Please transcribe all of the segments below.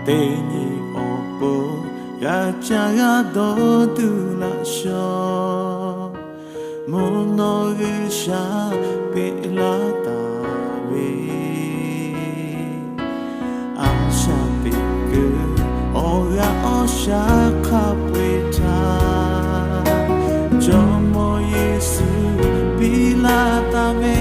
Teˇ nyi awˬ pon g'a caˇ g'a dawˇ tuˬ laꞈ shaw, mvuhˇ naw G'uiˬsha peꞈ laˇ taˍ ve, a shaꞈ teꞈ kuiˬ awˬ g'aˇ awˬ shaˉ hk'a peu-eˬ htaꞈ Jawˇmawˇ Yeˍsuˆ piˇ laˇ taˍ ve,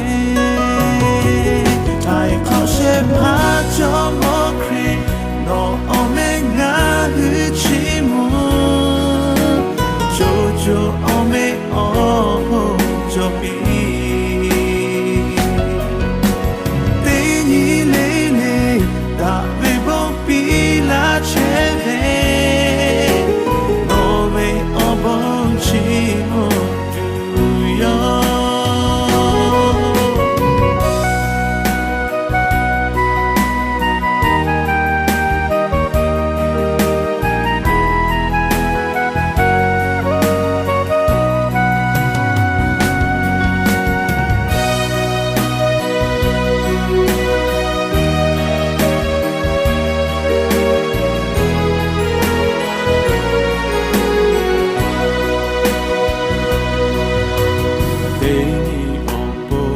htaiˍ hk'awꞈ shehˍ hpaˇ Jawˇmawˇ Hkriꞈ nawˬ awˬ meh ngaˬ hui chi mvuhˇ co co awˬ meh awˬ hk'aw cawˬ piˇ. Teˇ nyi le le daꞈ ve bon piˇ laˇ chehˇ ve, nawˬ ve awˬ bon chi mvuhˇ tuˬ yoˬ. Teˇ nyi awˬ pon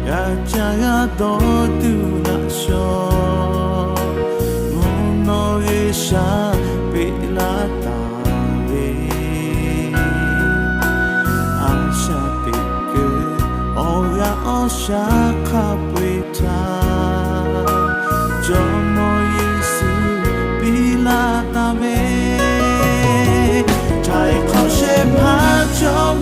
g'a caˇ g'a dawˇ tuˬ laꞈ shaw, mvuhˇ naw G'uiˬsha peꞈ laˇ taˍ ve, a shaꞈ teꞈ kuiˬ awˬ g'aˇ awˬ shaˉ hk'a peu-eˬ htaꞈ Jawˇmawˇ Yeˍsuˆ piˇ laˇ taˍ ve, htaiˍ hk'awꞈ shehˍ hpaˇ Jawˇ